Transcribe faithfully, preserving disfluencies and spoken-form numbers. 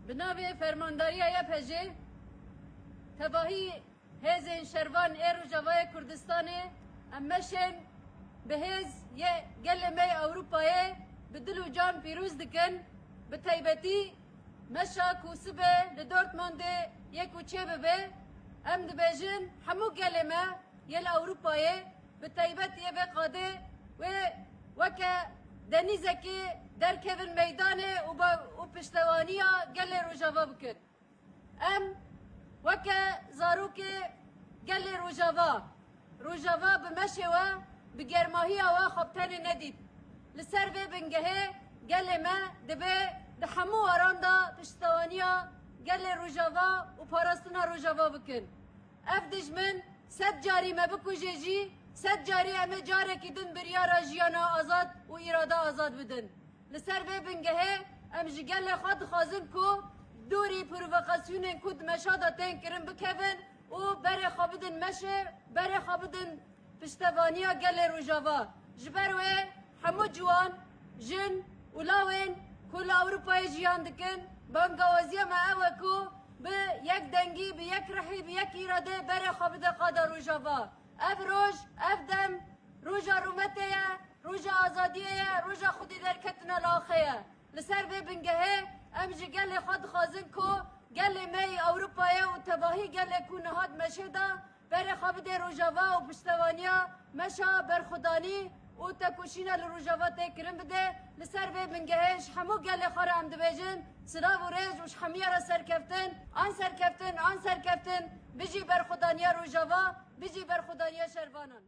Bi navê Fermandariya Y P J, tevahî hêzên şervan ê Rojavayê Kurdistanê, em meşên bi hêz yê gelê me yê Ewropayê bi dil û can pîroz dikin. Bi taybetî meşa ku sibe li Dortmundê yê ku çêbibe, em dibêjin hemû gelê me yê li Ewropayê, bi taybet yê vê qadê wê weke denîzekê derkevin meydanê û ba-, û piştevaniya gelê Rojava bikin. Em weke zarokê gelê Rojava, Rojava bi meşê we, bi germahiya we xwe bi tenê nedît. Li ser vê bingehê gelê me divê di hemû waran de piştevaniya gelê Rojava û parastina Rojava bikin. Ev dijmin sed carî me bikuje jî, sed carî em ê carekî din biryara jiyana azad û îrada azad bidin. Li ser vê bingehê em ji gelê xwe dixwazin ku dûrî provokasyonên ku di meşa de tên kirin bikevin û berê xwe bidin meşê, berê xwe bidin piştevaniya gelê Rojava. Ji ber wê hemû ciwan, jin û lawên ku li Ewropayê jiyan dikin, bangawaziya me ew e ku bi yek dengî, bi yek rihî, bi yek îradê berê xwe bide qada Rojava. Ev roj, ev dem, roja rûmetê ye, roja azadiyê ye, roja xwedî derketina li axê ye. Li ser vê bingehê em ji gelê xwe dixwazin ku gelê me yê Ewropayê û tevahî gelê ku niha di meşê de berê xwe bidê Rojava û piştevaniya meşa berxwedanî û tekoşîna li Rojava tê kirin bide. Li ser vê bingehê ji hemû gelê xwe re em dibêjin silav û rêz û ji hemiya re serkeftin, an serkeftin, an serkeftin, bijî berxwedaniya Rojava, bijî berxwedaniya şervanan.